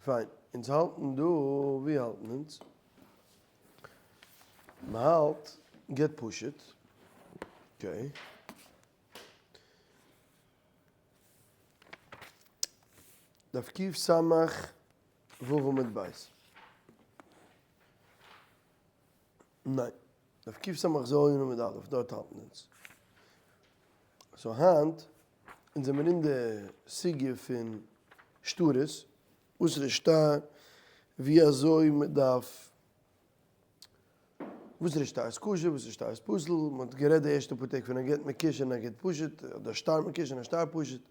פיין, אונז האלטן דא, ווי האלטן אונז? מ'האלט גט פשוט, okay. דף קס"ו עמוד ב'. ניין, דף קס"ז עמוד א', דארט האלטן אונז. so היינט, אונז זעמיר אין די סוגיא פון שטרות, וואס איז די שטר, ווי אזוי מען דארף, וואס איז די שטר איז כשר, וואס איז שטר איז פסול, מען האט גערעדט די ערשטע פאר טעג פון א גט מקושר און א גט פשוט, אדער שטר מקושר און א שטר פשוט,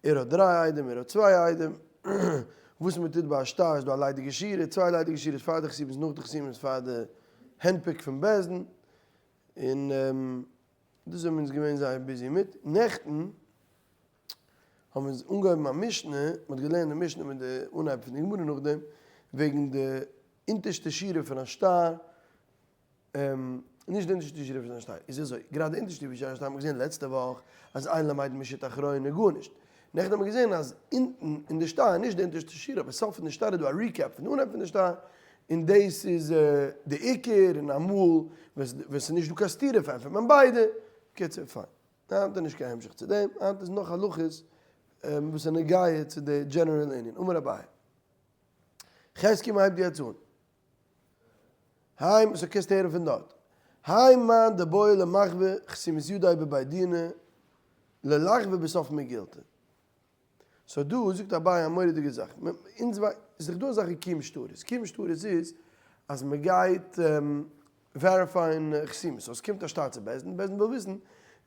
ער האט דריי עדים, ער האט צוויי עדים, וואס מען טוט ביי א שטר איז דא א ליידיגע שורה, צוויי ליידיגע שורות פאר די חתימות, נאך די חתימות פאר די הנפק פון בית דין, און דאס זענען אונז געווען זייער busy מיט. נעכטן האבן אונז אנגעהויבן א משנה, מען האט געלערנט די משנה מיט די אנהייב פון די גמרא נאכדעם, וועגן די אונטערשטע שורה פון א שטר, נישט די אונטערשטע שורה פון א שטר, איז אזוי, גראדע די אונטערשטע שורה פון א שטר האט מען געזען לעצטע וואך אז אין למדין משו"ת אחרונה גארנישט, נעכטן האט מען געזען אז אונטן אין די שטר, נישט די אונטערשטע שורה, אבער סוף פון די שטר איז דא א recap פון די אנהייב פון די שטר, און דאס איז די עיקר, און אמאל ווען ס'איז נישט דא קיין סתירה פארענטפערט מען ביידע, בקיצור פיין. היינט איז נישט קיין המשך צו דעם, היינט איז נאך הלכות וואס איז נוגע צו די general ענין. אמר אביי. חזקי מ'הייבט יעצט אן. היי, so קענסט הערן פון דארט. האי מאן דבעי למחוי חתימת ידיה בבי דינא ללחוי בסוף מגילתא. so דא זאגט אביי א מורא'דיגע זאך. אונז וויי, איז דאך דא אזאך ווי קיום שטרות. קיום שטרות איז אז מ'גייט verify ען חתימות. so עס קומט א שטר צו בית דין, בית דין וויל וויסן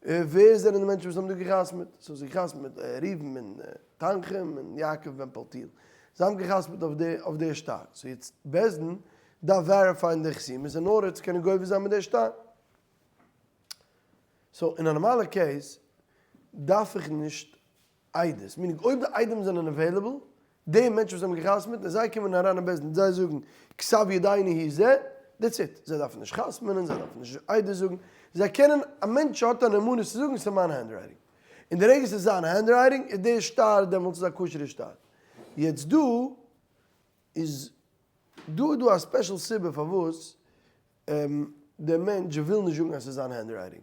ווער זענען די מענטשן וואס האבן דא געחתמעט. so זיי געחתמעט ראובן און תנחום און יעקב בן פלטיאל. זיי האבן געחתמעט אויף די אויף די שטר. so יעצט בית דין דארף verify ען די חתימות אין order צו קענען גובה זיין מיט די שטר. so אין א נארמאלע case דארף איך נישט עדות, meaning אויב די עדים זענען available, די מענטשן וואס האבן געחתמעט און זיי קומען אריין אין בית דין זיי זאגן כתב ידינו הוא זה, that's it, זיי דארפן נישט חתמ'נען, זיי דארפן נישט עדות זאגן, זיי קענען, א מענטש האט א נאמנות צו זאגן ס'איז מיין handwriting, און די רגע ס'איז זיין handwriting איז די שטר דעמאלטס איז א כשר'ע שטר. יעצט דא איז דא איז דא א special סיבה פארוואס דער מענטש וויל נישט זאגן אז ס'איז זיין handwriting.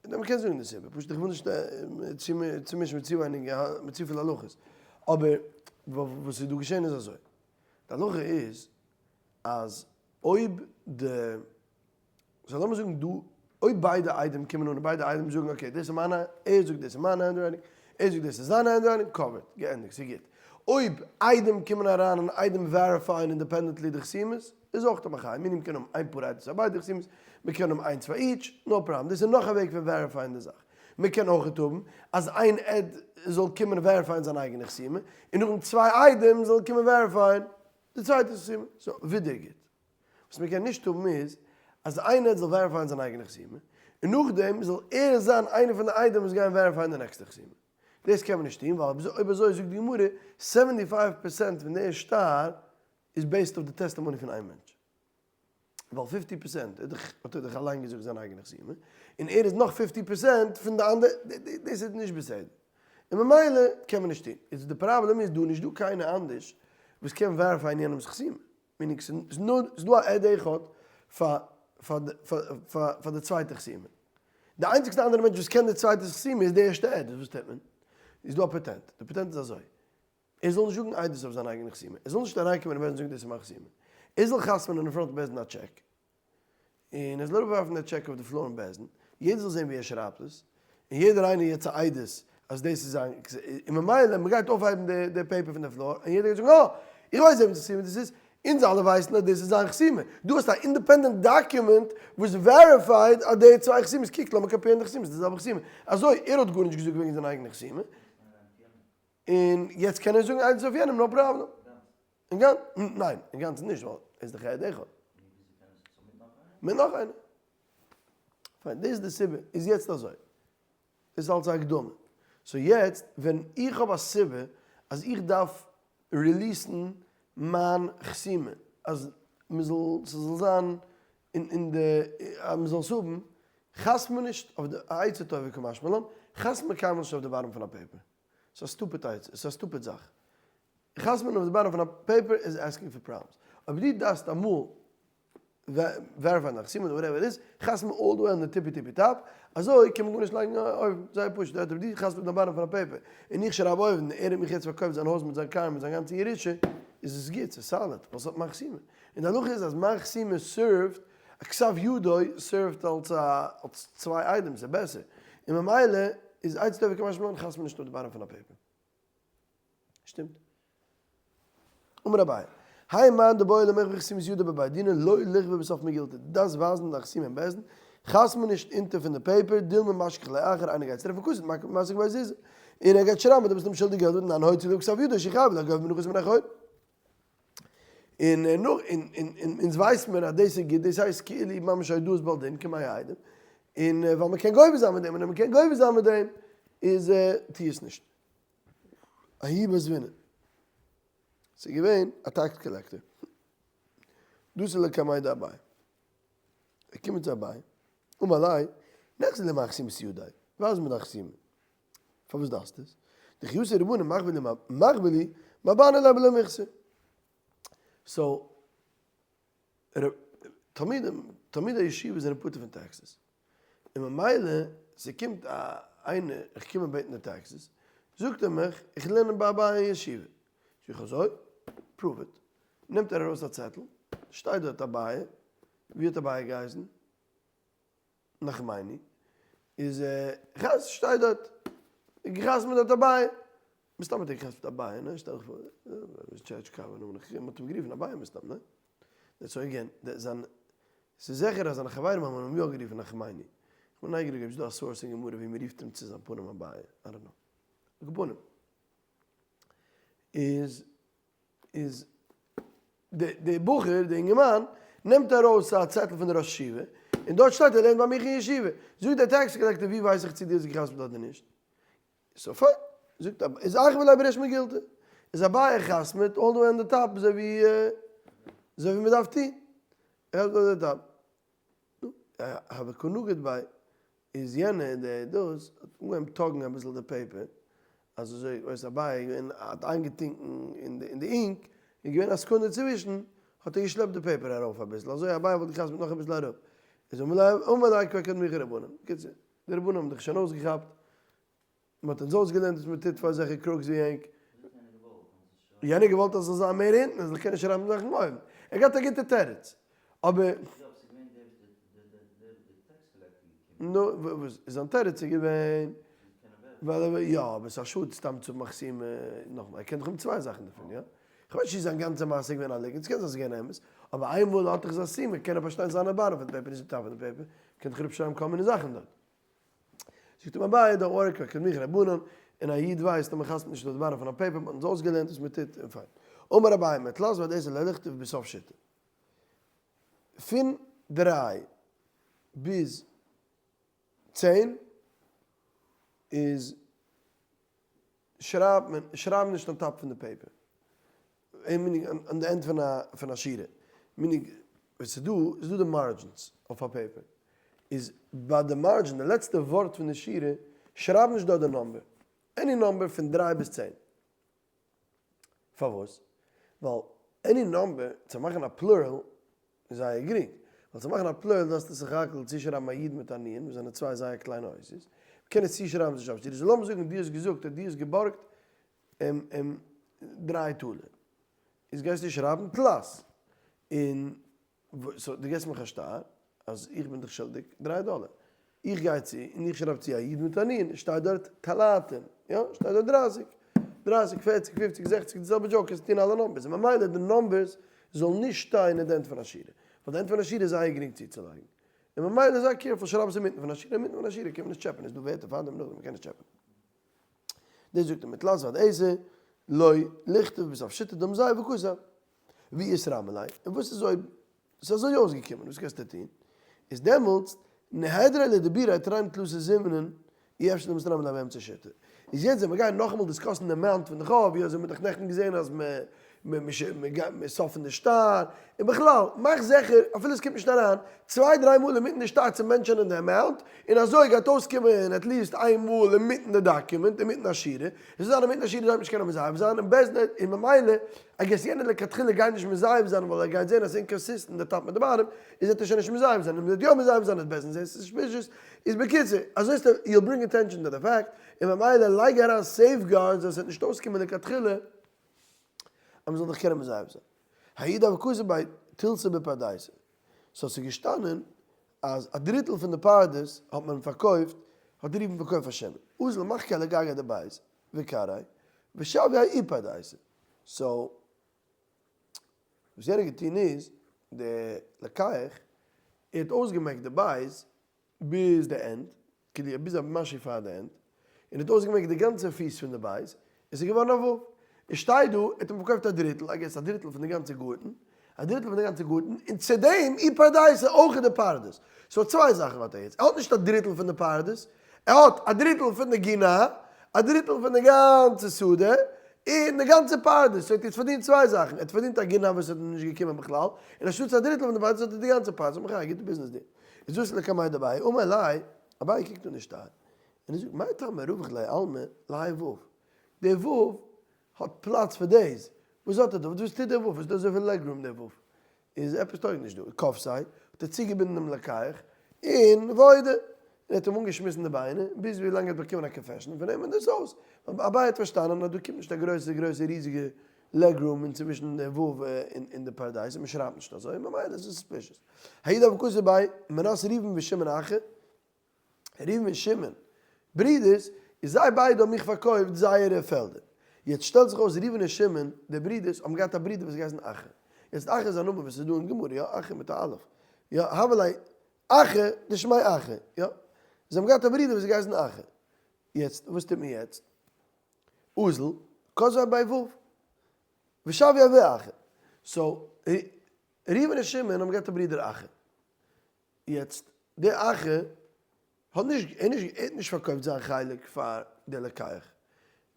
און מ'קען זאגן די סיבה, פשוט איך וויל נישט צומישן מיט צו ווייניג, מיט צופיל הלכות, אבער וואס איז דא געשען איז אזוי, די הלכה איז אז אויב די, so לאמיר זאגן דא, אויב ביידע עדים קומען אן און ביידע עדים זאגן okay דאס איז מיין, ער זאגט דאס איז מיין handwriting, ער זאגט דאס איז זיין handwriting, covered, געענדיגט, ס'איז גוט. אויב עדים קומען אריין און עדים verify ען independently די חתימות, איז אויך א מחיה, מינים קען האבן איין פאר עדות פאר ביידע חתימות, מען קען האבן איינס פאר each, no problem, דאס איז נאך א וועג פון verify ען די זאך. מען קען אויכעט האבן אז איין עד זאל קומען verify ען זיין אייגענע חתימה, און נאכדעם צוויי עדים זאלן קומען verify ען די צווייטע חתימה, so ווידער גוט. וואס מען קען נישט האבן איז אז איין עד זאל verify ען זיין אייגענע חתימה, און נאכדעם זאל ער זיין איינער פון די עדים וואס גייען verify ען די נעקסטע חתימה. דאס קען מען נישט טון, ווייל אויב אזוי זאגט די גמרא, 75 percent פון די שטר איז based אויף די testimony פון איין מענטש. ווייל 50 percent האט ער דאך אליין געזאגט זיין אייגענע חתימה, און ער איז נאך 50 percent פון די אנדערע, דאס איז נישט בסדר. און ממילא קען מען נישט טון. איז די פראבלעם איז דא נישט דא קיינער אנדערש וואס קען verify ען יענעמ'ס חתימה. meaning ס'איז דא א עד אחד פאר די צווייטע חתימה. די איינציגסטע אנדערע מענטש וואס קען די צווייטע חתימה איז די ערשטע עד. וואס טוט מען? איז דא א פאטענט. די פאטענט איז אזוי. ער זאל נישט זאגן עדות אויף זיין אייגענע חתימה, ער זאל נישט אריינקומען אין בית דין זאגן דאס איז מיין חתימה, ער זאל חתמ'נען אין front בית דין א טשעק, און ער זאל אראפווארפן די טשעק אויף די floor אין בית דין, יעדער זאל זען ווי ער שרייבט עס, און יעדער איינער יעצט א עדות אז דאס איז זיין, און ממילא מען גייט אויפהייבן די די paper פון די floor, און יעדער גייט זאגן אה! איך ווייס וועמענס חתימה דאס איז, אונז אלע ווייסן אז דאס איז זיין חתימה, דא האסטו א independent document וואס verified אז די צוויי חתימות, קוק לאמיר compare ן די חתימות, די זעלבע חתימה, אזוי ער האט גארנישט געזאגט וועגן זיין אייגענע חתימה, און יעצט קען ער זאגן איינס אויף יענעם no problem. ניין, אינגאנצן נישט ווייל ער איז דאך עד אחד. מיט נאך איינער. פיין, דאס איז די סיבה. איז יעצט אזוי. דאס איז אלס א הקדמה. so יעצט ווען איך האב א סיבה אז איך דארף release ן מיין חתימה אז מ'זאל ס'זאל זיין אין די אז מ'זאל עס האבן, חתמ'ע נישט אויף די, א עצה טובה קא משמע לן, חתמ'ע קיינמאל נישט אויף די bottom פון א paper. ס'איז א stupid עצה, ס'איז א stupid זאך. חתמ'נען אויף די bottom פון א paper איז asking for problems. אויב דו דארפסט אמאל verify ן א חתימה אדער whatever it is, חתמ'ן all the way on די tippy tippy top, אזוי קען מען גארנישט לייגן אויבן, זייער פשוט, אויב דו חתמ'סט אויף די bottom פון א paper, און איך שרייב אויבן, ער האט מיך יעצט פארקויפט זיין הויז מיט זיין קאר מיט זיין גאנצע ירושה, איז עס גוט, ס'איז solid, ווייל ס'האט מיין חתימה. און די הלכה איז אז מיין חתימה serve ט, א כתב ידו serve ט אלס א אלס צוויי עדים, ס'איז בעסער, און ממילא איז עצה טובה קא משמע לן חתמ'ן נישט אויף די bottom פון א paper. שטימט. אמר אביי, האי מאן דבעי למחוי חתימת ידיה בבי דינא לא ליחוי בסוף מגילתא, דו דארפסט ווייזן דיין חתימה אין בית דין, חתמ'ן נישט אונטער פון די paper, דילמא משכח ליה אחר, איינער גייט צוטרעפן כתב מסיק ביה זוזי, און ער גייט שרייבן אז דו ביסט אים שולדיג געלט ותנן הוציא עליו כתב ידו שחייב לגובה מנכסים מן החורין. און נאך און און אונז ווייסט מיר אז דאס איז גוט, דאס הייסט כאילו ממש הודאת בעל דין כמאה עדים, און ווייל מען קען גובה זיין מיט דעם, און אז מען קען גובה זיין מיט דעם איז טו עס נישט. ההוא בת ס'איז געווען א tax collector. דאס איז לקמיה דאביי. ער קומט צו אביי, אמר ליה, נחזי לי מר חתימת ידיה, ווייז מיר דיין חתימה. פארוואס דארפסטו עס? דכי אתו רבנן מחוו לי מרבנן ליה בלא מיחסר. so, תלמידים, תלמידי ישיבה זענען פטור פון taxes. און ממילא ס'קומט א איינער איך קום אים בעטן די taxes, זאגט ער מיך איך לערן ביי אביי אין ישיבה, זאג איך אזוי? prove it, נעמט ער ארויס א צעטל, שטייט דארט אביי, ווי האט אביי געהייסן? נחמני, איז כ'ווייס שטייט דארט, געחתמ'ט דארט אביי, מסתם האט ער געחתמ'ט אביי, ניין? שטעל דיך פאר, טשעטשקאווער נאמען, מ'האט אים גערופן אביי מסתם, ניין? סאו again, זיין, ס'איז זיכער אז זיינע חברים האבן אים יא גערופן נחמני. כ'בין נייגעריג אויב ס'איז דא א source אין גמרא ווי מ'רופט אים צו זיין פנים אביי, I don't know. על כל פנים. איז, איז די, די בחור, די אינגערמאן, נעמט ארויס א צעטל פון די ראש ישיבה, און דארט שטייט ער לערנט ביי מיך אין ישיבה. זאגט דער tax collector ווי ווייס איך צו דו האסט גע'חתמ'ט אדער נישט? so פיין, זאגט אביי, איז אחוי ליה בריש מגילתא, איז אביי חתמ'ט all the way on the top אזוי ווי אזוי ווי מ'דארף טון, ער חתמ'ט on the top, נו, הוה קא נגיד ביה, איז יענער דער דאס האט אנגעהויבן tug ן אביסל די paper, אז אזוי ווייסט אביי איז געווען האט איינגעטונקן אין די אין די ink, איז געווען א סעקונדע צווישן, האט ער געשלעפט די paper ארויף אביסל, אזוי אביי וואלט געחתמ'ט נאך אביסל אראפ, איז אמר ליה כבר קדמוך רבנן, בקיצור. די רבנים האבן דיך שוין אויסגעכאפט, מען האט אונז אויסגעלערנט וואס מען טוט פאר אזעלכע crooks ווי ענק. יענער געוואלט אז ס'זאל זיין מער אונטן, ער זאל קענען שרייבן זאכן אויבן. ער געהאט א גוטע תירוץ. אבער. נו, וואס איז זיין תירוץ איז געווען, ווייל ער יא, אבער ס'איז א שאד סתם צו האבן א חתימה נאכאמאל, ער קען דאך האבן צוויי זאכן דערפון, יא? כ'ווייס נישט צו זיין גאנצע מעשה איז געווען א ליגנט, ס'קען זיין ס'איז געווען אמת, אבער איינמאל האט ער זיין חתימה קען ער פארשטיין זיינע bottom פון די paper נישט די top פון די paper, קען דאך אראפשרייבן כל מיני זאכן דארט. זאגט אים אביי don't worry כבר קדמוך רבנן, און א איד ווייסט אז מ'חתמ'ט נישט אויף די bottom פון א paper, מ'האט אונז אויסגעלערנט וואס מ'טוט און פיין. אמר אביי מתלת ועד עשר לא ליכתוב בסוף שיטה. פון דריי ביז צען איז שרייבט מען, שרייב נישט on top פון די paper, meaning אן די end פון א פון א שורה, meaning ווען ס'איז דא, איז דא די margins אויף א paper, איז ביי די margin די לעצטע ווארט פון די שורה, שרייב נישט דארט די number, any number פון דריי ביז צען. פארוואס? ווייל any number צו מאכן א plural איז זייער גרינג, ווייל צו מאכן א plural דארפסטו סך הכל צושרייבן א יוד מיט א נון וואס זענען צוויי זייער קליינע אותיות, מ'קען עס צושרייבן צו שבתי, סאו לאמיר זאגן דו האסט געזאגט אז דו האסט געבארגט דריי טאלער, איז גייסטו שרייבן תלת, און so דו געסט מיך א שטר אז איך בין דיך שולדיג דריי דאלער. איך גיי צו און איך שרייב צו א יוד מיט א נון, שטייט דארט תלתין, יא, שטייט דארט דרייסיג, דרייסיג, פערציג, פופציג, זעכציג, די זעלבע joke קענסטו טון אלע numbers, און ממילא די numbers זאלן נישט שטיין אין די end פון א שורה, ווייל די end פון א שורה איז זייער גרינג צוצולייגן, און ממילא זיי careful שרייב עס אינמיטן פון א שורה, אינמיטן פון א שורה קען מען נישט טשעפען, איז דא ווערטער פארדעם נאכדעם, מען קען נישט טשעפען. דאס זאגט ער מתלת ועד עשר, לא ליכתוב בסוף שיטה דמזיי וכסף. ווי איז רמי לוי? און וואס איז אויב ס'איז אזוי אויסגעקומען, וואס קענסטו טון? איז דעמאלטס נהדריה לדיבוריה תרין תלתא זימנין אי אפשר דמית רמי לוי באמצע שיטה. איז יעצט ווען מיר גייען נאכאמאל discuss ן די amount פון די חוב, ווי אזוי מ'האט דאך נעכטן געזען אז מ'. סוף פון די שטר, און בכלל, מאך זיכער, אפילו עס קומט נישט אריין, צוויי דריי מאל אינמיטן די שטר צו mention ען די amount, און אזוי גייט אויסקומען at least איין מאל אינמיטן די document, אינמיטן א שורה, עס זאל זיין אינמיטן א שורה זאל נישט קענען מזייף זיין, און בעז ה, און ממילא, I guess יענער לכתחילה גייט נישט מזייף זיין ווייל ער גייט זען אז ס'איז inconsistent די top מיט די bottom, איז וועט ער שוין נישט מזייף זיין, און וועט יא מזייף זיין איז בעסער זען suspicious, איז בקיצור, אזוי איז you'll bring attention to the fact, און ממילא לייג אריין safeguards אז עס וועט נישט אויסקומען לכתחילה אז מ'זאל דיך קענען מזייף זיין. ההוא דהוה כתיב ביה תילתא בפרדסא. so ס'איז געשטאנען אז א דריטל פון די פרדס האט מען פארקויפט, האט ראובן פארקויפט פאר שמעון. אזל מחקיה לגגיה דבית וקרעיה ושוויה ופרדסא. so וואס יענער האט געטון איז, די לוקח, ער האט אויסגעמעקט די בית ביז די end, כאילו ביז א משהו פאר די end, און האט אויסגעמעקט די גאנצע פיס פון די בית, און ס'איז געווארן א ו'. עס שטייט דא, ער האט אים פארקויפט א דריטל, I guess א דריטל פון די גאנצע גארטן, א דריטל פון די גאנצע גארטן, און צו דעם ופרדסא אויך די פרדס. so צוויי זאכן האט ער יעצט, ער האט נישט א דריטל פון די פרדס, ער האט א דריטל פון די גינה, א דריטל פון די גאנצע שדה, און די גאנצע פרדס. so ער האט יעצט פארדינט צוויי זאכן, ער האט פארדינט א גינה וואס האט אים נישט געקומען בכלל, און אנשטאטס א דריטל פון די פרדס האט ער די גאנצע פרדס, מחיה, א גוטע business deal. איז אתא לקמיה דאביי, אמר ליה, אביי קוקט אן די שטר, און ער זאגט, מאי טעמא רווח ליה עלמא להאי ו', דער ו' האט פלאץ פאר דאס, וואס האט ער דא, וואס טוט דער ו', וואס איז דא אזויפיל leg room דער ו', איז עפעס טויג נישט דא, כפתיה, האט ער צוגעבינדן דעם לוקח, און ועוד, און ער האט אים אנגעשמיסן די ביינער, ביז ווי לאנג ער האט באקומען א confession פון אים, און דאס אויס, אביי האט פארשטאנען אז דא קומט נישט א גרויסע גרויסע ריזיגע leg room אינצווישן די ו' און די פרדס, און מען שרייבט נישט אזוי, ממילא איז עס suspicious. ההוא דהוה כתיב ביה מנת ראובן ושמעון אחי, ראובן און שמעון, ברידערס, איז זיי ביידע האבן מיך פארקויפט זייערע פעלדער. יעצט שטעלט זיך אויס ראובן און שמעון, די ברידערס, האבן געהאט א ברודער וואס האט געהייסן אחא. יעצט אחא איז א נאמען וואס איז דא אין גמרא, יא, אחא מיט א אלף. יא, הוה ליה אחא דשמיה אחא, יא. זיי האבן געהאט א ברודער וואס האט געהייסן אחא. יעצט, וואס טוט מען יעצט? אזל, כתביה ביה ו'. ושוויה ואחא. so, ראובן און שמעון האבן געהאט א ברודער אחא. יעצט, דער אחא האט נישט, ער נישט, ער האט נישט פארקויפט זיין חלק פאר דער לוקח.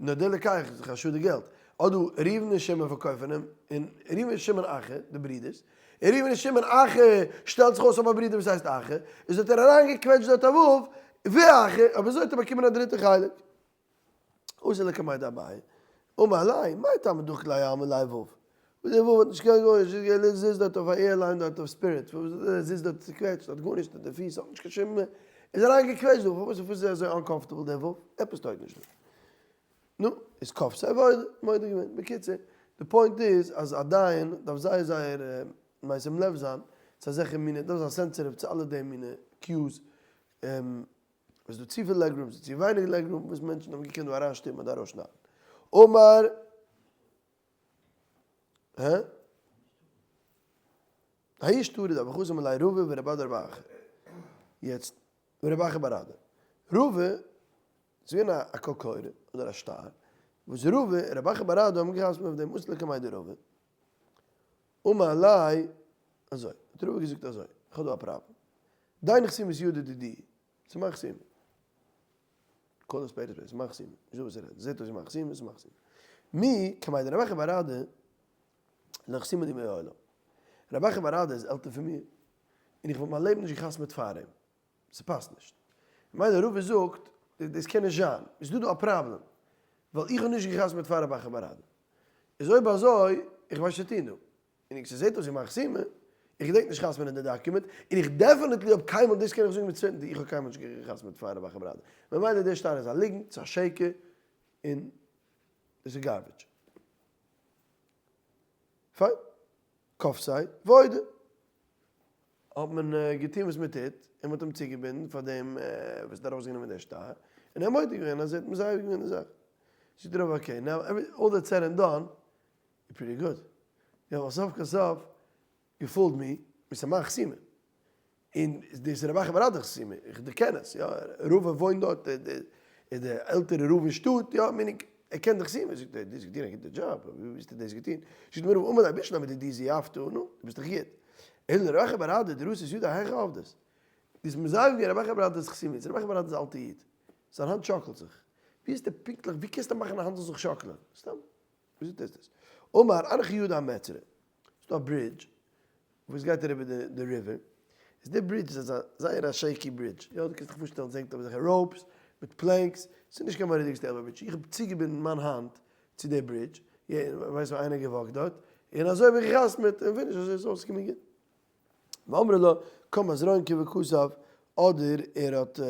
נאר דער לוקח איז דאך א שאד די געלט. אט דא, ראובן און שמעון פארקויפן אים, און ראובן און שמעון אחא, די ברודערס, און ראובן און שמעון אחא שטעלט זיך אויס האבן א ברודער וואס הייסט אחא, איז האט ער אריינגעקוועטשט דארט א ו', ואחא, אבער אזוי האט ער באקומען א דריטע חלק. אזל לקמיה דאביי, אמר ליה, מאי טעמא דחק ליה עלמא להאי ו'? וואס דער ו' האט נישט קיין גארנישט, ער זיצט דארט אויף א airline דארט אויף Spirit, ער זיצט דארט צוקוועטשט, האט גארנישט אויף די פיס, האט נישט קיין שום, איז אריין געקוועטשט דא, פארוואס איז ער אזוי uncomfortable דער ו'? עפעס טויג נישט דא. נו, איז כפתיה ועוד, מודה געווען. בקיצור, די point איז אז א דיין דארף זייער זייער משים לב זיין צו אזעלכע מיני, דארף זיין sensitive צו אלע די מיני cues, איז דא צופיל leg rooms, צו ווייניג leg room וואס מענטשן האבן געקענט דא אריינשטופן אדער ארויסשניידן. אמר. הא? ההוא שטרא דהוה חתים עליה רבא ורב אדא ורב אחא. יעצט, ורב אחא בר אדא. רבא, ס'איז געווען א קול קורא, אדער א שטר, וואס רבא און רב אחא בר אדא האבן געחתמ'ט אויף דעם אתא לקמיה דרבא. אמר ליה, אזוי, האט רבא געזאגט אזוי, איך האב דא א פראבלעם. דין חתימת ידא דידי, ס'איז מיין חתימה. כל הספר איז מיין חתימה, נישט דא וואס צו רעדן, זעט אויס ווי מיין חתימה, ס'איז מיין חתימה. מיהו קמיה דרב אחא בר אדא, לא חתימא לי מעולם. רב אחא בר אדא איז עלטער פון מיר, און איך וואלט מיין לעבן נישט געחתמ'עט פאר אים. ס'פאסט נישט. ממילא רבא זאגט, דאס קען נישט זיין, איז דא דא א פראבלעם, ווייל איך האב נישט געחתמ'עט פאר רב אחא בר אדא. איז אויב אזוי, איך ווייס נישט צו טון דא. און איך ס'זעט אויס ווי מיין חתימה, איך געדענק נישט חתמ'נען די document, און איך definitely האב קיינמאל, דאס קען איך זאגן מיט certainty, איך האב קיינמאל נישט געחתמ'ט פאר רב אחא בר אדא. ממילא דער שטר איז א ליגנט, ס'איז א שקר, און דאס איז garbage. פיין. כפתיה ועוד. האט מען געטון וואס מען טוט, און מען האט אים צוגעבינדן פאר דעם וואס האט ארויסגענומען דער שטר, און ער האט מודה געווען אז ער האט מזייף געווען די זאך. זאגט רבא okay, now all that's said and done, you're pretty good. יא, ווייל סוף כל סוף, you fooled me, מיט מיין חתימה. און דאס איז רב אחא בר אדא'ס חתימה, איך דערקען עס, יא, רבא וואוינט דארט, איז דער עלטערע רב אין שטאט, יא, meaning, ער קען די חתימה, זאגט ער, דו האסט געטון א גוטע דזשאב, ווי האסטו דאס געטון? זאגט אים רבא, אמר ליה בשלמא דידי זייפתא, נו, דו ביסט דאך גוט. אלא לרב אחא בר אדא דרתית ידיה היכי עבדת. דו האסט מזייף געווען רב אחא בר אדא'ס חתימה, יעצט רב אחא בר אדא איז א אלטע איד, זיין האנט שאקלט זיך, ווי האסטו פונקטליך, ווי קענסטו מאכן א האנט זאל זיך שאקלען? סתם. וויאזוי טוסטו עס? אמר אנכי ידא המצרא, ס'איז דא א bridge וואס גייט אריבער די river, איז די ברידזש איז אזא זייער א shaky bridge, יא דו קענסט דיך פארשטעלן ס'הענגט אויף אזעלכע ropes מיט planks, ס'איז נישט קיין מורא'דיגע stable bridge, איך האב צוגעבינדן מיין האנט צו די ברידזש, ווייסט ווי איינער געוואקט דארט, און אזוי האב איך געחתמעט, און finish אזוי איז אויסגעקומען גוט. ואמרי לה, קם אזרנקי וכתב, אדער ער האט.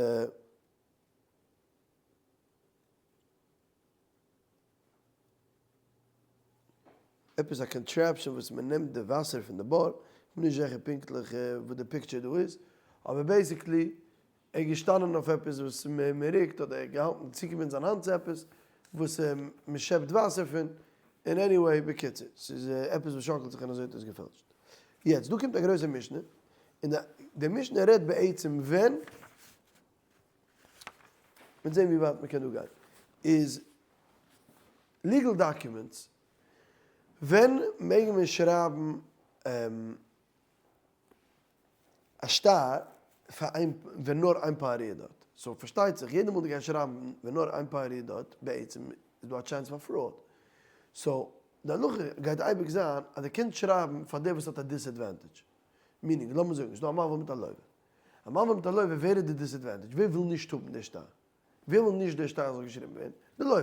עפעס א contraption וואס מען נעמט די וואסער פון די בור, כ'בין נישט זיכער פונקטליך וואס די picture דא איז, אבער basically ער איז געשטאנען אויף עפעס וואס מען רוקט אדער ער האט געהאלטן צוגעבינדן זיין האנט צו עפעס וואס מען שעפט וואסער פון, און anyway בקיצור ס'איז עפעס וואס שאקלט זיך און אזוי האט ער עס געפעלשט. יעצט דא קומט א גרויסע משנה, און די משנה רעדט בעצם ווען מ'וועט זען ווי ווייט מ'קען דא גיין, איז legal documents, ווען מעג מען שרייבן א שטר פאר איין ווען נאר איין party איז דארט? so פארשטייט זיך יעדע מאל דו גייסט שרייבן ווען נאר איין party איז דארט בעצם איז דא א chance פאר fraud, so די הלכה גייט אייביג זיין אז דו קענסט שרייבן פאר דער וואס האט א disadvantage, meaning לאמיר זאגן ס'איז דא א מלווה מיט א לווה, א מלווה מיט א לווה ווער איז די disadvantage? ווער וויל נישט האבן די שטר? ווער וויל נישט די שטר זאל געשריבן ווערן? די לווה.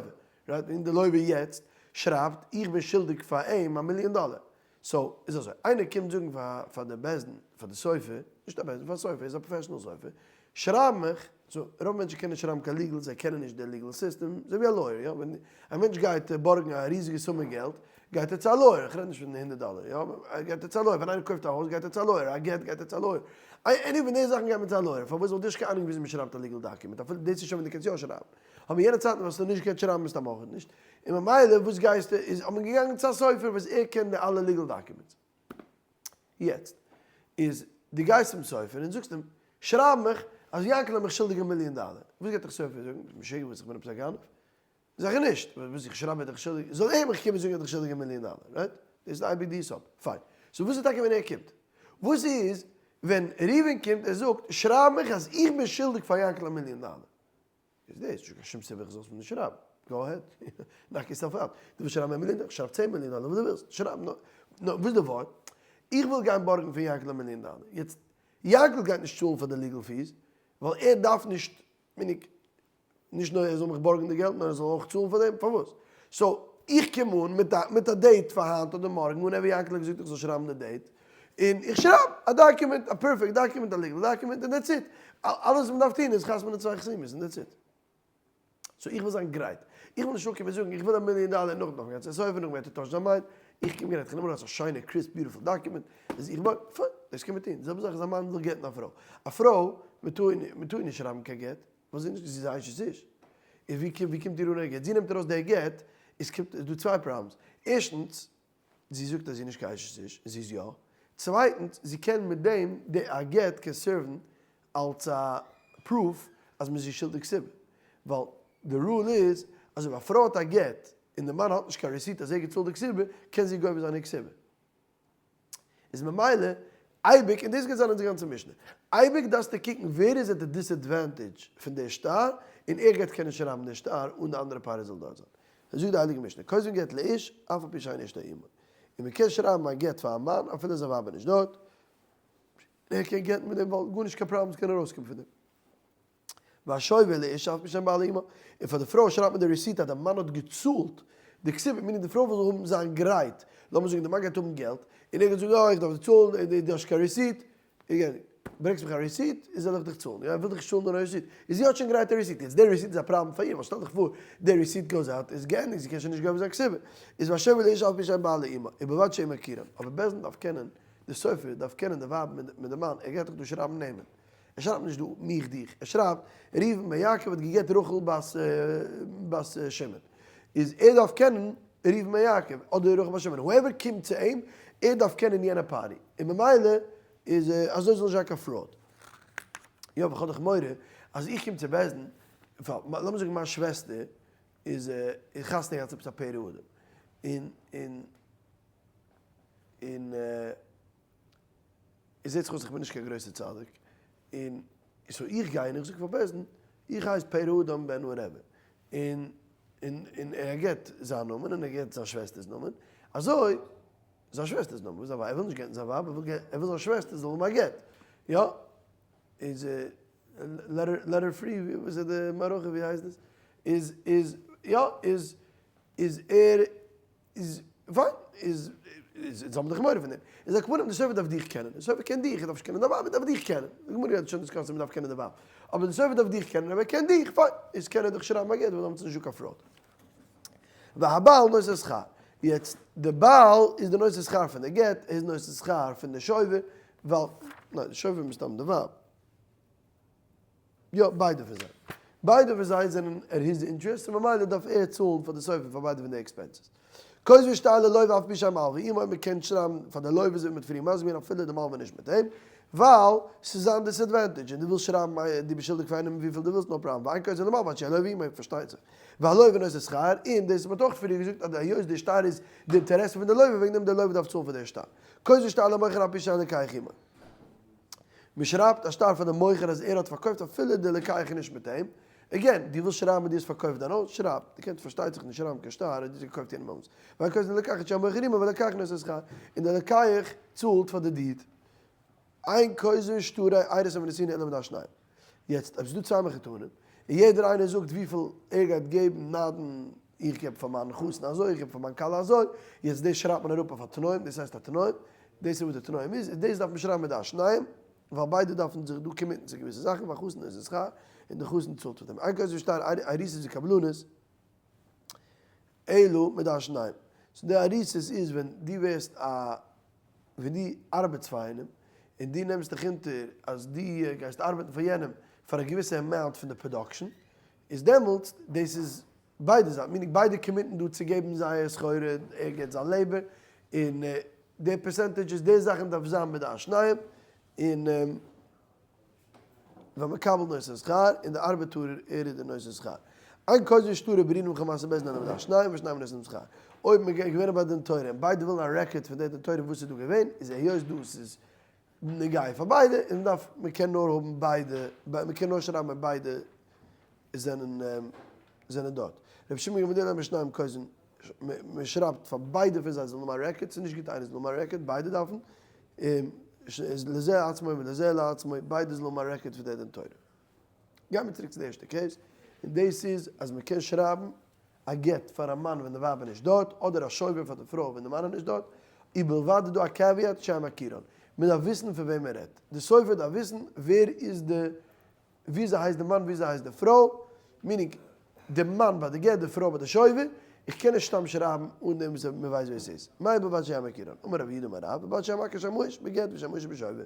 right? און די לווה יעצט שרייבט איך בין שולדיג פאר אים א מיליאן דאלער. so איז אזוי, איינער קומט זאגן פאר פאר די בית דין, פאר די סופר, נישט א בית דין, פאר א סופר, איז א professional סופר, שרייב מיך, so רוב מענטשן קענען נישט שרייבן קיין legal, זיי קענען נישט די legal system, אזוי ווי א lawyer, יא, ווען א מענטש גייט בארגן א ריזיגע סומע געלט, גייט ער צו א lawyer, איך רעד נישט פון הונדערט דאלער, יא, גייט ער צו א lawyer, ווען איינער קויפט א הויז גייט ער צו א lawyer, א גט גייט ער צו א lawyer, any פון די זאכן גייט מען צו א lawyer, פארוואס ווייל דו האסט קיין אהנונג וויאזוי מען שרייבט א legal document, אפילו דאס איז שוין ווען דו קענסט יא שרייבן, אבער יענע צייטן וואס האסטו נישט געקענט שרייבן מסתם אויך נישט, און ממילא וואס גייסטו, איז האט מען געגאנגען צו א סופר וואס ער קען די אלע legal documents. יעצט איז דו גייסט צום סופר און זאגסט אים, שרייב מיך אז יענקל איז מיך שולדיג א מיליאן דאלער, וואס גייט דיך סופר זאגן? ביסט משוגע וואס איך בין עפעס א גנב? זיכער נישט, וואס איך שרייב ער איז דיך שולדיג, זאל ער מיך קומען זאגן ער איז דיך שולדיג א מיליאן דאלער, right? דאס איז אייביג די יסוד, פיין. so וואס איז טאקע ווען ער קומט? וואס איז ווען ראובן קומט ער זאגט שרייב מיך אז איך בין שולדיג פאר יענקל א מיליאן דאלער? איז דאס נישט קיין שום סיבה איך זאל עס נישט שרייבן, go ahead, knock yourself out, דו ווילסט שרייבן א מיליאן דאלער, שרייב צען מיליאן דאלער, וואס דו ווילסט, שרייב נאר, נאר וואס איז די ווארט? איך וויל גיין בארגן פון יענקל א מיליאן דאלער, יעצט יענקל גייט נישט צאלן פאר די legal fees, ווייל ער דארף נישט, meaning, נישט נאר ער זאל מיך בארגן די געלט, נאר ער זאל אויך צאלן פאר דעם, פארוואס? so, איך קום אן מיט א מיט א date פאר היינט אדער מארגן, whenever יענקל האט געזאגט איך זאל שרייבן די date, און איך שרייב א document, א perfect document, א legal document, און that's it. אלעס וואס מ'דארף טון איז חתמ'נען צוויי חתימות און that's it. so איך וויל זיין גרייט. איך וויל נישט אנקומען זאגן איך וויל א מיליאן דאלער נאכדעם דארף מען גיין צו א סופר נאכדעם וועט ער טוישן זיין mind. איך קום גרייט, איך נעם ארויס א שיינע crisp beautiful document, איז איך בארג, פיין, דאס קען מען טון. די זעלבע זאך איז א מאן וויל גט'ן א פרוי. א פרוי, מ'טאר איר נישט שרייבן קיין גט, ווייל זי איז נישט, זי איז א אשת איש. און ווי קומט איר אן א גט? זי נעמט ארויס די גט, איז קומט, איז דא צוויי problems. ערשטנס, זי זאגט אז זי איז נישט קיין אשת איש, און זי איז יא. צווייטנס, זי קען מיט דעם, די א גט קען serve ן אלס א proof אז מ'איז איר שולדיג כתובה. ווייל די rule איז אז אויב א פרוי האט א גט און די מאן האט נישט קיין receipt אז ער האט געצאלט די כתובה, קען זי גובה זיין איר כתובה. איז ממילא אייביג, און דאס גייט זיין אונזער גאנצע משנה, אייביג דארפסטו קוקן ווער איז at די disadvantage פון די שטר, און ער גייט קענען שרייבן די שטר אן די אנדערע party זאל דארט זיין. זאגט די הייליגע משנה, כותבין גט לאיש, אף על פי שאין אשתו עמו. און מען קען שרייבן א גט פאר א מאן אפילו זיין ווייב איז נישט דארט, און ער קען גט'ן מיט דעם ווייל גארנישט קיין problems קען ארויסקומען פון דעם. והשובר לאשה אף על פי שאין בעלה עמה, און פאר די פרוי שרייבט מען די receipt אז די מאן האט געצאלט די כתובה, meaning די פרוי וויל האבן זיין גרייט, לאמיר זאגן די מאן גייט האבן געלט, און ער גייט זאגן אה איך דארף דיר צאלן, דו האסט קיין receipt, ברענגסט מיך א receipt, איז זאל איך דיך צאלן, יא ער וויל דיך נישט צאלן אן א receipt, איז זי האט שוין גרייט א receipt, יעצט די receipt איז א פראבלעם פאר איר, ווייל שטעל דיך פאר די receipt goes out, איז געענדיגט, זי קען שוין נישט גובה זיין כתובה, איז והשובר לאיש אף על פי שאין בעלה עמו, ובלבד שיהא מכירן, אבער בית דין דארף קענען, די סופר דארף קענען די ווייב מיט די מאן, ער גייט דאך דא שרייבן נעמען, ער שרייבט נישט דא מיך דיך, ער שרייבט ראובן בן יעקב האט געגעט רחל בת שמעון, איז ער דארף קענען ראובן בן יעקב אדער רחל בת שמעון, whoever קומט צו אים, ער דארף קענען יענע party, און ממילא איז אזוי זאל נישט זיין קיין fraud. יא אבער כ'האב דאך מורא אז איך קום צו בית דין, לאמיר זאגן מיין שוועסטער איז חתונה געהאט צו עפעס א פרא אדם, און און און עס זעט זיך אויס איך בין נישט קיין גרויסער צדיק, און so איך גיי און איך זאג פאר בית דין, איך הייס פרא אדם בן הרבי, און און און ער געבט זיין נאמען און ער געבט זיין שוועסטער'ס נאמען, אזוי זיין שוועסטער'ס נאמען, וואס זיין ווייב, ער וויל נישט גט'ן זיין ווייב, ער וויל ער וויל זיין שוועסטער זאל האבן א גט, יא? איז let her free, וואס איז די מערכה ווי הייסט דאס? איז איז יא איז איז ער איז פיין איז איז האבן דאך מורא פון דעם. איז על כל פנים די סופר דארף דיך קענען, די סופר קען דיך, ער דארף נישט קענען דיין ווייב, ער דארף דיך קענען. די גמרא האט שוין discussed אז מען דארף קענען די ווייב. אבער די סופר דארף דיך קענען, אויב ער קען דיך, פיין, איז קען ער דיך שרייבן א גט, ווייל דעמאלטס איז נישטא קיין fraud. והבעל נושא שכר. יעצט, די בעל איז די נושא שכר פון די גט, ער איז נושא שכר פון די שובר, ווייל, ניין, די שובר מסתם די ווייב. יא, ביידע פון זיי. ביידע פון זיי זענען at his interest, און ממילא דארף ער צאלן פאר די סופר פאר ביידע פון די expenses. כותבין שטר ללוה אף על פי שהמלוה עמו, מען קען שרייבן פאר די לוה אזוי ווי מען האט פריער מסביר געווען אפילו די מלוה נישט מיט אים, ווייל ס'איז זיין disadvantage, און דו ווילסט שרייבן דו ביסט שולדיג פאר איינעם וויפיל דו ווילסט no problem, ואין כותבין למלוה עד שיהא הלוה עמו, פארשטייט זיך. והלוה נושא שכר, און דאס האט מען אויך פריער געזאגט אז היות די שטר איז די אינטערעסע פון די לוה וועגן דעם די לוה דארף צאלן פאר די שטר. כותבין שטר למוכר אף על פי שאין לוקח עמו. מען שרייבט א שטר פאר די מוכר אז ער האט פארקויפט אפילו די לוקח איז נישט מיט אים, again, דו ווילסט שרייבן אז דו האסט פארקויפט דיין הויז, שרייב, דו קענסט פארשטייט זיך נישט שרייבן קיין שטר אז דו האסט געקויפט יענעם הויז, ואין כותבין ללוקח עד שיהא המוכר עמו והלוקח נושא שכר, און די לוקח צאלט פאר די deed. אין כותבין שטרי אירוסין ונתינה אלא מדעת שניהם. יעצט אויב ס'איז דא צוויי מחותנים, און יעדער איינער זאגט וויפיל ער גייט געבן נדן, איך געב פאר מיין חתן אזוי, איך געב פאר מיין כלה אזוי, יעצט דאס שרייבט מען אראפ אויף א תנאים, דאס הייסט א תנאים, דאס איז וואס די תנאים איז, און דאס דארף מען שרייבן מדעת שניהם, ווייל ביידע דארפן זיך דא commit ן צו געוויסע זאכן, והחתן נושא שכר, און די חתן צאלט פאר דעם. אין כותבין שטר אירוסין וקבלנות, אלא מדעת שניהם. so די אירוסין איז ווען דו ווערסט א, ווען דו ארבעטסט פאר איינעם, און דו נעמסט דיך אונטער אז דו גייסט ארבעטן פאר יענעם פאר א געוויסע amount פון די production, איז דעמאלטס דאס איז ביידע זייטן, meaning ביידע commit ן דא צו געבן זייער סחורה, ער געבט זיין labor, און די percentages, די זאכן דארף זיין מדעת שניהם, און והמקבל נושא שכר, און די ארבעטארער ער איז די נושא שכר. אין כותבין שטרי בירורין וחמסה בית דין אלא מדעת שניהם ושניהם נושאים שכר. אויב מען גייט געווען ביי דין תורה און ביידע ווילן א record פון די דין תורה וואס איז דא געווען, איז היות דאס איז נוגע פאר ביידע, און מען דארף, מען קען נאר האבן ביידע, מען קען נאר שרייבן ווען ביידע זענען זענען דארט. רבי שמעון גמליאל אומר שניהם כותבין, מען שרייבט פאר ביידע פון זיי זאלן האבן א record, ס'איז נישט גוט איינער זאל האבן א record, ביידע דארפן, לזה לעצמו ולזה לעצמו, ביידע זאלן האבן א record פון די דין תורה. גיימיר צוריק צו די ערשטע case, און דאס איז אז מען קען שרייבן א גט פאר א מאן ווען די ווייב איז נישט דארט, אדער א שובר פאר די פרוי ווען די מאן איז נישט דארט, ובלבד איז דא א caveat שיהא מכירן, מען דארף וויסן פון וועם מען רעדט, די סופר דארף וויסן ווער איז די וויאזוי הייסט די מאן וויאזוי הייסט די פרוי, meaning די מאן ביי די גט די פרוי ביי די שובר, איך קען נישט סתם שרייבן אן דעם וואס מען ווייסט ווער ס'איז, מאי ובלבד שיהא מכירן, אמר רב יהודה אמר רב, ובלבד שיהא מכיר שם האיש בגט ושם האשה בשובר.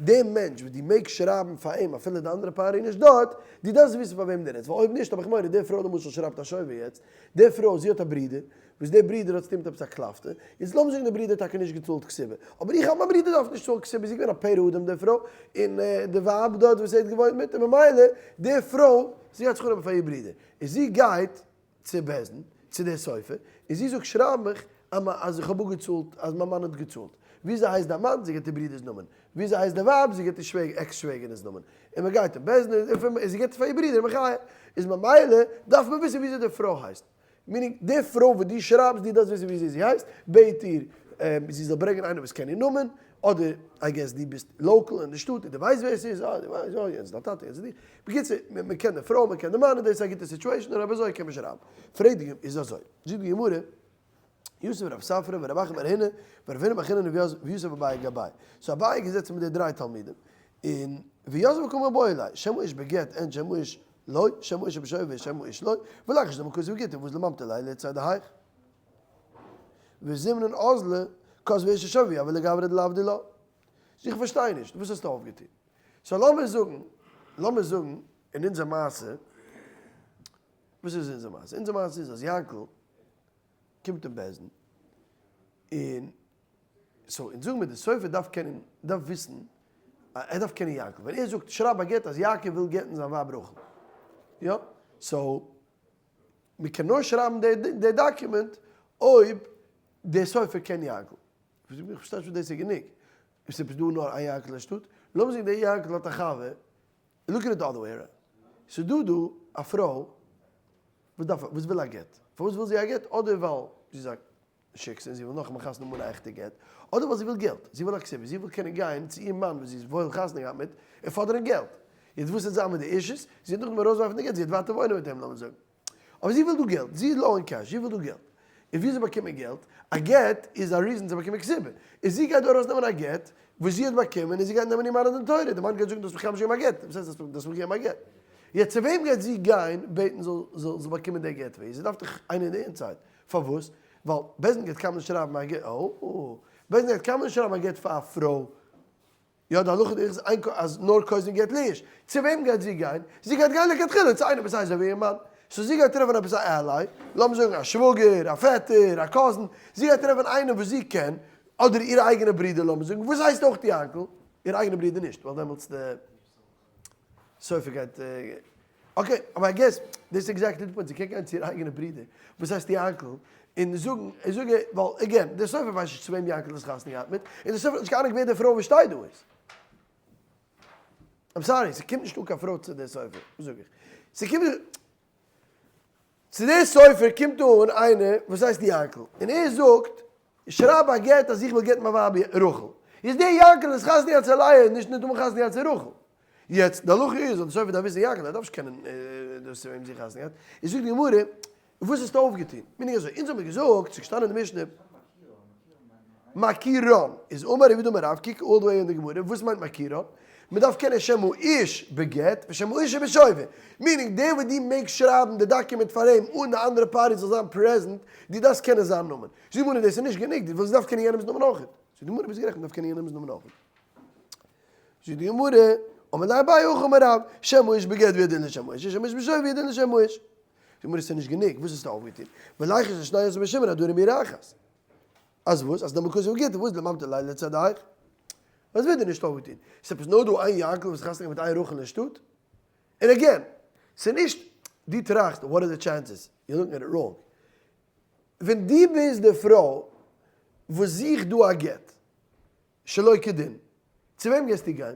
דער מענטש וואס דו מעגסט שרייבן פאר אים אפילו די אנדערע party איז נישט דארט, דו דארפסט וויסן פאר וועם דו רעדסט, ווייל אויב נישט האב איך מורא די פרוי למשל שרייבט א שובר יעצט, די פרוי זי האט א ברודער, וואס דער ברודער האט צוטון מיט עפעס א קלאפטע, איז לאמיר זאגן דער ברודער האט טאקע נישט געצאלט כתובה, אבער איך האלט מיין ברודער דארף נישט צאלן כתובה, זי איז געווען א פרא אדם די פרוי, און די ווייב דארט וואס ער האט געוואוינט מיט, און ממילא די פרוי זי האט זיך אנגענומען פאר איר ברודער, און זי גייט צו בית דין, צו דער סופר, און זי זאגט שרייב מיך אז איך האב אפגעצאלט, אז מיין מאן האט געצאלט. וויאזוי הייסט דיין מאן? זי געבט איר ברודער'ס נאמען. וויאזוי הייסט די ווייב? זי געבט איר שוועג, עקס שוועגערינ'ס נאמען. און מען גייט אין בית דין, און זי געבט עס פאר איר ברודער, מחיה. איז ממילא דארף מען וויסן וויאזוי די פרוי הייסט. meaning, די פרוי וואס דו שרייבסט, דו דארפסט וויסן וויאזוי זי הייסט, בעט איר זי זאל ברענגען איינער וואס קען איר נאמען, אדער I guess דו ביסט local אין די שטאט און דו ווייסט ווער ס'איז, אה, דו ווייסט, יא, יענץ איז דיין טאטע, יענץ איז די. בקיצור, מען קען די פרוי, מען קען די מאן, און דאס איז א גוטע situation, און אויב אזוי קען מען שרייבן. פרעגט די גמ', איז אזוי, זאגט די גמרא, יתיב רב ספרא ורב אחא בר הונא ורב הונא בר חיננא ויתיב אביי גבייהו. so אביי איז געזעצן מיט די דריי תלמידים, און ויתבי קא מיבעיא ליה, שם האיש בגט אין שם האיש לא, שם האשה בשובר שם האיש לא, ולחש דמא כתב גיטא וואס לממטר ליה לצד דהיך. וזימנין אזלא כתבה אשה שובר ויהביה לגברא דלאו דילה. so איך פארשטיי נישט, וואס האסטו אויפגעטון? so לאמיר זאגן, לאמיר זאגן אין אונזער מעשה, וואס איז אונזער מעשה? אונזער מעשה איז אז יענקל קומט אין בית דין, און so אונז זאגן מיר די סופר דארף קענען, דארף וויסן, ער דארף קענען יענקל, ווען ער זאגט שרייב א גט אז יעקב וויל גט'ן זיין ווייב רחל, יא? so מען קען נאר שרייבן די document אויב דער סופר קען יענקל. איך פארשטיי נישט וואס דאס איז גענוג. איז עפעס דא נאר איין יענקל אין שטאט? לאמיר זאגן דער יענקל האט א חבר, look at it the other way around, ס'איז דא דא א פרוי וואס דארף וואס וויל א גט, פארוואס וויל זי א גט? אדער ווייל זי איז א. שיקסע און זי וויל נאכאמאל חתונה האבן אן א עכטע גט, אדער ווייל זי וויל געלט, זי וויל א כתובה, זי וויל קענען גיין צו איר מאן וואס זי איז וואויל חתונה געהאט מיט, און פאדערן געלט. יעצט וואס וועט זיין מיט די אישות? זי וועט נאכדעם ארויסווארפן די גט, זי וועט ווייטער וואוינען מיט אים לאמיר זאגן. אבער זי וויל דא געלט, זי איז low אין cash, זי וויל דא געלט. און וויאזוי באקומט מען געלט? א גט איז א reason צו באקומען כתובה. און זי גייט דא ארויסנעמען א גט וואס זי האט באקומען און זי גייט נעמען איר מאן אין דין תורה, די מאן גייט זאגן דו האסט מיך קיינמאל נישט געגעבן א גט, וואס הייסט דו האסט מיך געגעבן א גט? יעצט צו וועם גייט זי גיין בעטן זאל זאל באקומען די גט ווער? זי דארף דאך איינער אין די inside, פארוואס? ווייל בית דין גייט קיינמאל נישט שרייבן א גט, אוי, בית דין גייט קיינמאל נישט שרייבן א גט פאר א פרוי, יא די הלכה איז איין אז נאר כותבין גט לאיש, צו וועם גייט זי גיין? זי גייט גיין לכתחילה צו איינעם וואס הייסט אזוי ווי איר מאן, so זי גייט טרעפן עפעס א ally, לאמיר זאגן א שוואגער, א פעטער, א cousin, זי גייט טרעפן איינעם וואס זי קען, אדער איר אייגענע ברודער לאמיר זאגן, וואס הייסט אויך יענקל, איר אייגענע ברודער נישט, ווייל דעמאלטס די סופר גייט, okay, אבער I guess, דאס איז exactly די point, זי קען גיין צו איר אייגענע ברודער, וואס הייסט יענקל, און זאגן, און זאגן, ווייל again, דער סופר ווייסט נישט צו וועם יענקל איז חתונה געהאט מיט, און דער סופר האט נישט קיין אהנונג ווער די פרוי וואס שטייט דא איז. I'm sorry, ס'קומט נישט אן קיין פרוי צו דער סופר, וואס זאג איך? ס'קומט נישט. צו דער סופר קומט אן איינער וואס הייסט יענקל, און ער זאגט, שרייב א גט אז איך וויל גט'ן מיין ווייב רחל. איז דער יענקל איז חתונה געהאט צו לאה, נישט ניטאמאל חתונה געהאט צו רחל. יעצט, די הלכה איז אז דער סופר דארף וויסן יענקל, ער דארף נישט קענען דאס צו וועם זי חתונה געהאט. איז זאגט די גמרא, וואס האסטו אויפגעטון? מיינונג אזוי, אונז האבן געזאגט, ס'איז געשטאנען אין די משנה, מכירן, איז אמר רב יהודה אמר רב, קוק all the way אין די גמרא, וואס מיינט מכירן? מען דארף קענען שם האיש בגט ושם האישה בשובר, meaning דער וואס דו מעגסט שרייבן די document פאר אים אן די אנדערע party זאל זיין present, דו דארפסט קענען זיין נאמען. זאגט די גמרא דאס איז נישט גענוג, דו ווילסט דארפסט קענען יענעמ'ס נאמען אויך. זאגט די גמרא ביסט גערעכט מען דארף קענען יענעמ'ס נאמען אויך. זאגט די גמרא, אמר ליה אביי הכי אמר רב, שם האיש בגט והוא הדין לשם האישה, שם האיש בשובר והוא הדין לשם האיש. זאגט די גמרא ס'איז נישט גענוג, וואס האסטו אויפגעטון? וליחוש לשני יוסף בן שמעון הדרים בעיר אחת. אז וואס? אז דעמאלט כותבין גיטא, וואס דלממטי ליה לצדך? וואס ווערט דיר נישט אויפגעטון? ס'איז עפעס נאר דא איין יענקל וואס חתונה געהאט מיט איין רחל אין שטאט? און again, ס'איז נישט דו טראכסט what are the chances, you're looking at it wrong. ווען דו ביסט די פרוי וואס זוכט דא א גט שלא כדין, צו וועם גייסטו גיין?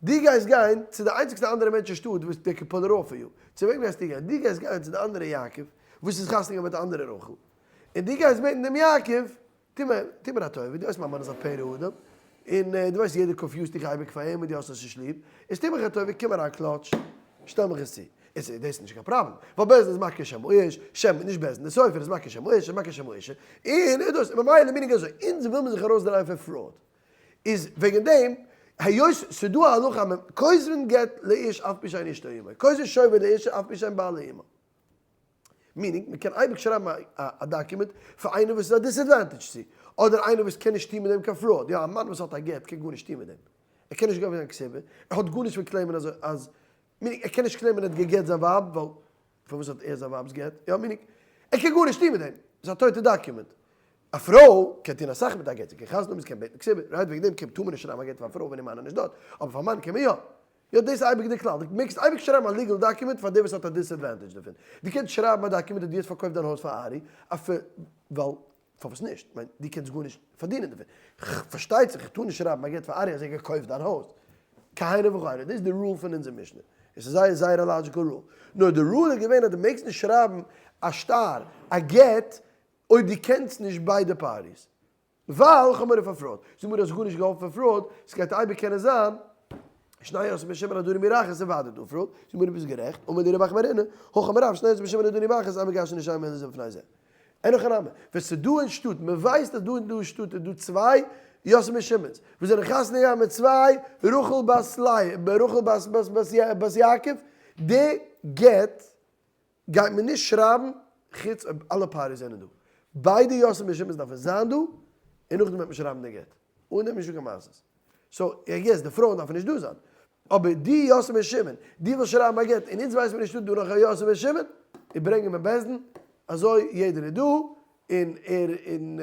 דו גייסט גיין צו די איינציגסטע אנדערע מענטש אין שטאט וואס they can pull it off for you. צו וועם גייסטו גיין? דו גייסט גיין צו די אנדערע יעקב וואס איז חתונה געהאט מיט די אנדערע רחל, און דו גייסט בעטן דעם יעקב, טו מיר, טו מיר א טובה, דו ווייסט מיין מאן איז א פרא אדם, און דו ווייסט יעדער confuse ט דיך אייביג פאר אים און דו האסט עס נישט ליב, איז טו מיך א טובה, קום אריין קלאטש, שטעל מיך עס צו. איז דאס איז נישט קיין פראבלעם, ווייל בית דין איז מכיר שם האיש, שם, נישט בית דין, די סופר איז מכיר שם האיש, איז מכיר שם האישה, און איז דאס, ממילא meaning אזוי, אונז וויל מען זיך ארויסדרייען פון fraud, איז וועגן דעם, היות ס'דא א הלכה אז מען כותבין גט לאיש אף פי שאין אשתו עמו, כותבין שובר לאישה אף פי שאין בעלה עמו. meaning, מען קען אייביג שרייבן א document פאר איינער וואס איז א disadvantage צו, אדער איינער וואס קען נישט טון מיט דעם קיין fraud, יא א מאן וואס האט א גט קען גארנישט טון מיט דעם, ער קען נישט געבן זיין כתובה, ער האט גארנישט פון claim ען אז אז, meaning ער קען נישט claim ען ער האט גע'גט זיין ווייב, ווייל פארוואס האט ער זיין ווייב'ס גט, יא meaning, ער קען גארנישט טון מיט דעם, ס'איז א טויטע document. א פרוי קען טון אסאך מיט א גט, זי קען חתונה האבן, זי קען בעטן כתובה, right וועגן דעם טאר מען נישט שרייבן א גט פאר א פרוי ווען איר מאן איז נישט דארט, אבער פאר א מאן קען מען יא. יא דאס איז אייביג די כלל, דו מעגסט אייביג שרייבן א legal document פאר דער וואס האט א disadvantage דערפון, דו קענסט שרייבן א document אז דו האסט פארקויפט דיין הויז פאר ארי, אפ' ווייל פארוואס נישט, כ'מיין דו קענסט גארנישט פארדינען דערפון, פארשטייט זיך איך טאר נישט שרייבן א גט פאר ארי אז ער האט געקויפט דיין הויז, כהנה וכהנה, דאס איז די rule פון אונזער משנה, עס איז זייער זייער א logical rule, נאר די rule איז געווען אז דו מעגסט נישט שרייבן א שטר, א גט, אויב דו קענסט נישט ביידע parties. ווייל כ'האב מורא פאר fraud. זאג מיר האסט גארנישט געהאלפן פאר fraud, ס'גייט אייביג קענען זיין שני יוסף בן שמעון הדרים בעיר אחת און ווייטער דא fraud, זאג מיר דו ביסט גערעכט, אמר דיר רב אחמר רינא, הכא אמר רב שני יוסף בן שמעון הדרים בעיר אחת אין מגשין לשם אלא זה בפני זה. אין הכי נמי, ווען ס'דא אין שטאט, מ'ווייסט אז דא אין דא שטאט איז דא צוויי יוסף בן שמעון'ס, וואס זענען חתונה געהאט מיט צוויי רחל בת לאה, רחל בת יעקב, די גט גייט מען נישט שרייבן חוץ אויב אלע parties זענען דא. ביידע יוסף בן שמעון'ס דארפן זיין דא, און נאכדעם וועט מען שרייבן די גט. אן דעם איז נישטא קיין מעשות. so, I guess די פרויען דארפן נישט דא זיין. אבער די יוסף בן שמעון, די ווילסט שרייבן א גט, און אונז ווייסן מיר נישטא דא נאך א יוסף בן שמעון, און ברענגען מיר בית דין, אזוי יעדער איז דא, און ער און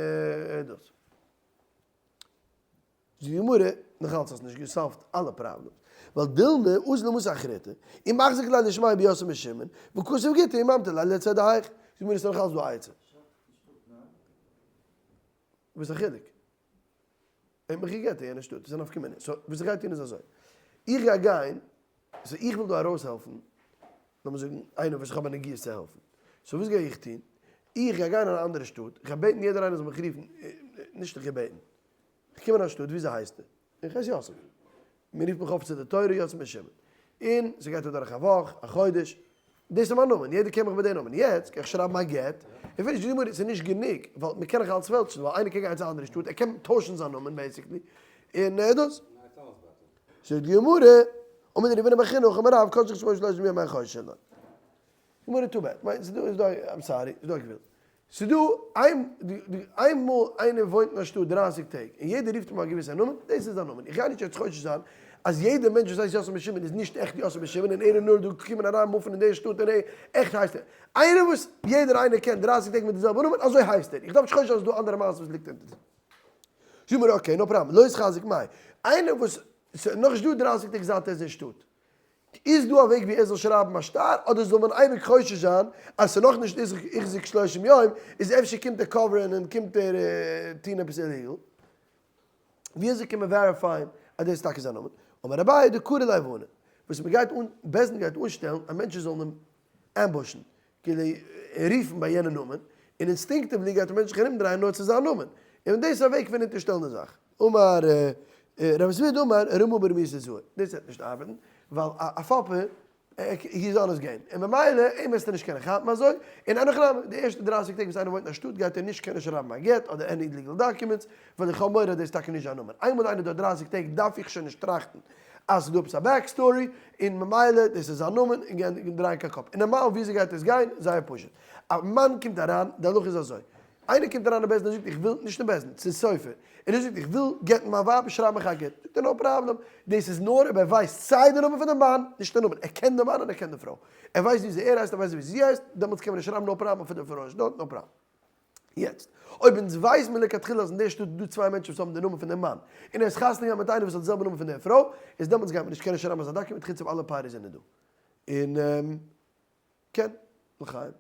דאס. זאגט די גמרא, נאך אלץ האסט נישט גע solve ט אלע problems, ווייל דילמא אזיל למתא אחריתא, ומחזיק ליה לשמיה ביוסף בן שמעון, וכתב גיטא וממטי ליה לצד האיך, זאגט די גמרא ס'איז נאך אלץ דא א עצה. וואס איז א חילוק? ער האט מיך גע'גט אין יענע שטאט, איז א נפקא מינה. so וואס איך גיי טון איז אזוי, איך גיי גיין, so איך וויל דא ארויסהעלפן, לאמיר זאגן איינער וואס איך האב א נגיעה צו העלפן, so וואס גיי איך טון? איך גיי גיין אין א אנדערע שטאט, איך גיי בעטן יעדער איינער זאל מיך רופן, נישט איך גיי בעטן, איך קום אין א שטאט, וויאזוי הייסט ער? איך הייס יוסף. מען רופט מיך אויף צו די תורה יוסף בן שמעון. און ס'גייט אדורך א וואך, א חודש, דאס איז מיין נאמען, יעדער קען מיך מיט די נאמען. יעצט גיי איך שרייבן א גט, און פיניש, די גמרא, ס'איז נישט גענוג, ווייל מען קען נאך אלץ פעלטשן, ווייל איינער קען גיין צו א אנדערע שטאט, ער קען טוישן זיין נאמען basically, און דאס. זאגט די גמרא, אמר רב הונא בר חינוך אמר רב כל שכן שמו שלושים יום אין חוששין לו. גמרא too bad, מיין ס'דא איז דא, I'm sorry, איז דא א גבול. ס'דא איין איין מאל איינער וואוינט אין א שטאט דרייסיג טעג און יעדער רופט אים א געוויסע נאמען, דאס איז זיין נאמען. איך גיי נישט יעצט חושש זיין אז יעדער מענטש וואס הייסט יוסף בן שמעון איז נישט עכט יוסף בן שמעון און ער איז נאר דא געקומען אריין מופן אין די שטאט און ער עכט הייסט ער. איינער וואס יעדער איינער קען דרייסיג טעג מיט די זעלבע נאמען אזוי הייסט ער. איך דארף נישט חושש זיין אז ס'דא אנדערע מעשה וואס ליגט אונטער דעם. זאג מיר okay no problem לא איתחזק מאי. איינער וואס ס'איז נאכנישט דא דרייסיג טעג זייט ער איז אין שטאט. איז דא א וועג ווי ער זאל שרייבן א שטר, אדער זאל מען אייביג חושש זיין אז ס'איז נאכנישט החזיק שלושים יום, איז אפשר קומט ער cover ען און קומט ער טון עפעס illegal? ווי אזוי קען מען verify ען אז דאס איז טאקע זיין נאמען? אמר אביי דקרו ליה אבני, וואס מ'גייט אן, בית דין גייט אנשטעלן אז מענטשן זאלן אים ambush ן, כאילו רופן ביי יענע נאמען, און instinctively גייט א מענטש זיך ארומדרייען נאר צו זיין נאמען, און דאס איז א וועג פון אונטערשטעלן די זאך. אמר רב זביד אמר רמאה ברמיסה זהיר, דאס וועט נישט ארבעטן, ווייל א פאפער he is on his game, און ממילא אים וועסטו נישט קענען כאפן אזוי, און אין הכי נמי, די ערשטע דרייסיג טעג וואס איינער וואוינט אין א שטאט גייט ער נישט קענען שרייבן א גט אדער any legal documents, ווייל איך האב מורא אז דאס איז טאקע נישט זיין נאמען, איינמאל איינער איז דארט דרייסיג טעג דארף איך שוין נישט טראכטן אז ס'איז דא עפעס א back story, און ממילא דאס איז זיין נאמען, און גיין דרייען קיין קאפ. און נארמאל וויאזוי גייט עס גיין? זייער פשוט. א מאן קומט אריין, די הלכה איז אזוי, איינער קומט אריין אין בית דין און זאגט איך וויל, נישט אין בית דין, צום סופר, און ער זאגט איך וויל גט'ן מיין ווייב, שרייב מיך א גט. זאגט ער no problem, דאס איז נאר אויב ער ווייסט סיי די נאמען פון די מאן, נישט די נאמען, ער קען די מאן און ער קען די פרוי. ער ווייסט וויאזוי ער הייסט, ער ווייסט ווי זי הייסט, דעמאלטס קען מען עס שרייבן no problem פון די פרוי איז דארט, no problem. יעצט, אויב אונז ווייסן מיר לכתחילה אז אין דער שטאט איז דא צוויי מענטשן וואס האבן די נאמען פון דעם מאן, און ער איז חתונה געהאט מיט איינער וואס האט די זעלבע נאמען פון דער פרוי, איז דעמאלטס גייט מען נישט קענען שרייבן אזא דאקומענט חוץ אויב אלע parties זענען דא. און כן, לחיים.